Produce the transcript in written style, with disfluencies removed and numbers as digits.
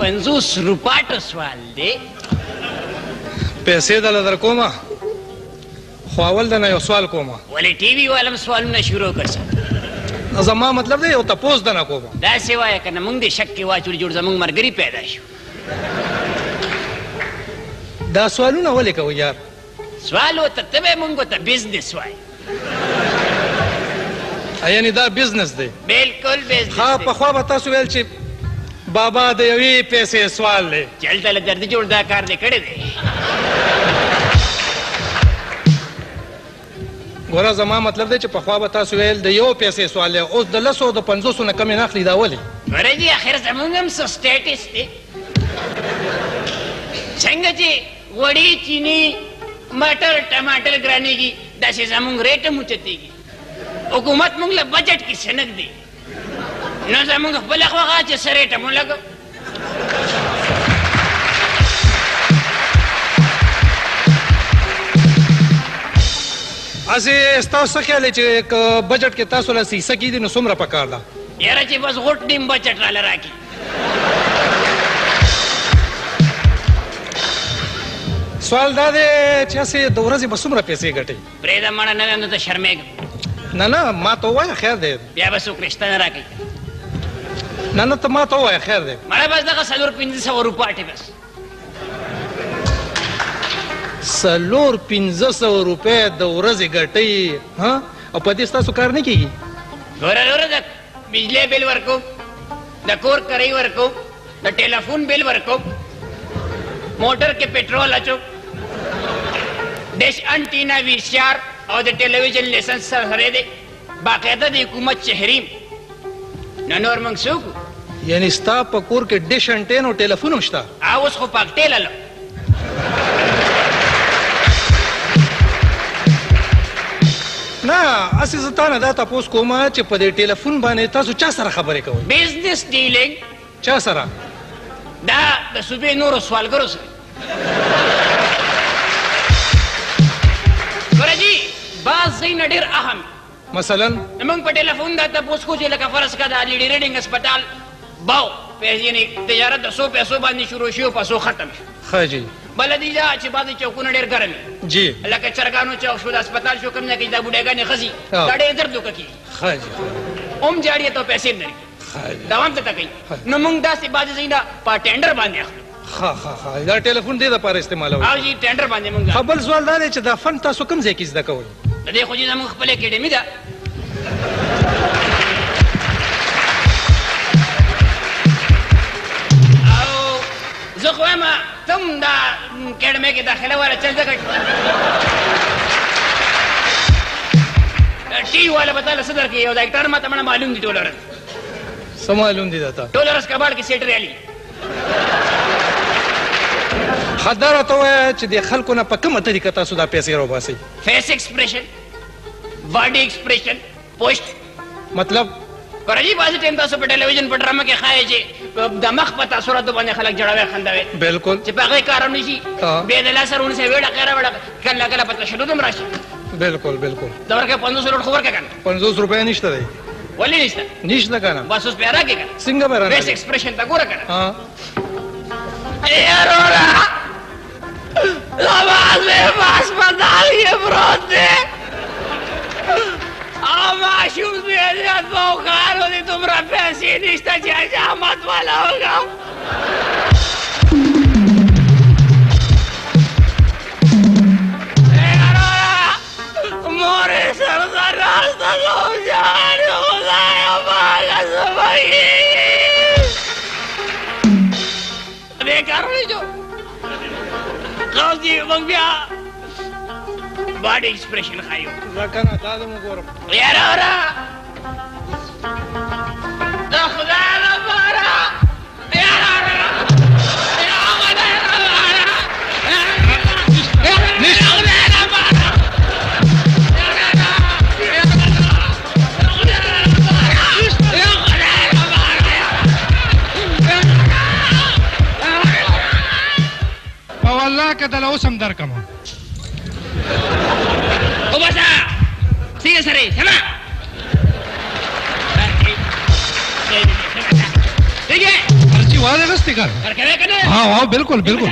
50 روپاټو سوال دی. پیسې دله در کومه، خو اول درنه یو سوال کومه. ولې ټي وي والم سوالونه شروع کړ؟ زما مطلب دی یو تپوس درنه کومه. داسې وایه که نه موږ دې شک کې واچول، جوړ زموږ ملګري پیدا شو. دا سوالونه ولې کوئ یار؟ سوال ورته ته به موږ ورته بزنس وایي. یعنې دا بزنس دی؟ بالکل بزنس. ښه، پخوا به تاسو ویل چې بابا د یوې پیسې سوال دی. چې هلته له دردي جوړ دا کار دې کړی دی. ګوره زما مطلب دی چې پخوا به تاسو ویل د یو پیسې سوال دی، اوس د 10 او د 50 نه کمې نه اخلي، دا ولې؟ ګوره جي، اخر زموږ هم څه سټیټس دی. څنګه چې غوړي، چیني، مټر، ټماټر ګرانېږي، داسې زموږ ریټ هم اوچتېږي. حکومت موږ له بجټ کې څه نه ږدي، نو زموږ خپله خوښه چې څه ریټ هم ولګوو. هسې ستاسو څه خیال دی چې که بجټ کې تاسو له څه حصه کېږي نو څومره پکار ده؟ یاره چې بس غوټ نیم بجټ راله راکړي. سوال دا دی چې هسې د ورځې به څومره پیسې ګټئ؟ پرېږده مړه، نه وایم، ته شرمېږم. نه نه، ما ته ووایه، خیر دی. بیا به څوک رشته نه راکوي. نه نه، ته ما ته ووایه، خیر دی. مړه بس دغه 400-500 روپاټې بس. 400-500 روپۍ د ورځې ګټئ، ها؟ او په دې ستاسو کار نه کېږي؟ ګوره وروره، د بجلۍ بل ورکوم، د کور کرۍ ورکوم، د ټلیفون بل ورکوم، موټر کې پټرول اچوم، ډش انټینا، وي سي آر او د ټلویزیون لایسنس سره سره دی، باقاعده د حکومت چهریم. نو نور موږ څه وکړو؟ یعنې ستا په کور کې ډش انټین او ټلیفون هم شته؟ اوس خو پاکټیل الم. نه، هسې زه تا نه دا تپوس کوم چې په دې ټلیفون باندې تاسو چا سره خبرې کوئ؟ بزنس ډیلینګ. چا سره؟ دا د صوبې نورو سوالګرو سره. ګوره جي، بعض ځایونه ډېر اهم. مثلا؟ موږ په ټلیفون دا تپوس کوو چې لکه فرض کړه د لیډي ریډینګ هسپتال باو پیسې، یعنې تجارت د څو پیسو باندې شروع شي او په څو ختم شو. ښه جي. بله دې دا چې بعضې چوکونه ډېر ګرم وي. جي. لکه چرګانو چوک شو، د هسپتال شو، کوم ځای کې چې دا بوډاګانې ښځي، دا ډېر زر دوکه کېږي. ښه جي. هم جاړي ته پیسې نه لري. دوام ته کوي. نو موږ داسې بعضې ځایونه په ټینډر باندې اخلو. ښه ښه ښه، دا ټلیفون دې دپاره استعمالوئ؟ او جي، ټینډر باندې موږ. ښه، بل سوال دا دی چې دا فن تاسو کوم ځای کې زده کوئ؟ د دې خو جي زموږ خپله اکیډمي ده. او زه خو وایم ته هم دا اکیډمۍ کې داخله واله چل زده کړې. ټي والا به تا له څه درکړي؟ یو ډاکټر ما ته مړه معلوم دي ټوله ورځ. څه معلوم دي درته؟ ټوله ورځ کباړ کې سیټ رالي. ښه، دا راته ووایه چې د خلکو نه په کومه طریقه تاسو دا پیسې راوباسئ؟ فیس ایکسپریشن، باډي ایکسپریشن، پوسټ. مطلب؟ ګوره جي، بعضې ټایم تاسو په ټلویزیون په ډرامه کې ښایي چې د مخ په تاثراتو باندې خلک جوړوي، خندوي. بالکل. چې په هغې کار هم نه شي، بیا د لاس سره ونیسي، ویړه خیره ویړه، کله کله په تشدد هم راشي. بالکل بالکل. ته ورکړه 50 روپۍ خو ورکړه که نه. 50 روپۍ نشته دی. ولې نشته؟ نشته که نه. بس اوس بیا راکړې که نه. څنګه به رانه؟ فیس ایکسپریشن ته ګوره که نه. وروره، زما زوی په هسپتال کې پروت دی او ماشوم زوی دی، دوو کالو دی، دومره پیسې نشته چې حجامت والا وکړم. مور یې سرته ناسته ده او ژاړي، خدایه پاکه څه به کېږي؟ دې کار ونه شو. غوث جي، موږ بیا باډي ایکسپریشن ښایو. ځه که نه، دا دې وګورم. یاره وروره، د خدای لپاره، یاره وروره، یا خدای لپاره، یا خدای لپاره، په والله که دله اوس هم درکړم. وباسه څنګه سره سمه. ٹھیک ہے. پرچی وانه غستې کنه. ورکوې که نه؟ ها ها، بالکل بالکل.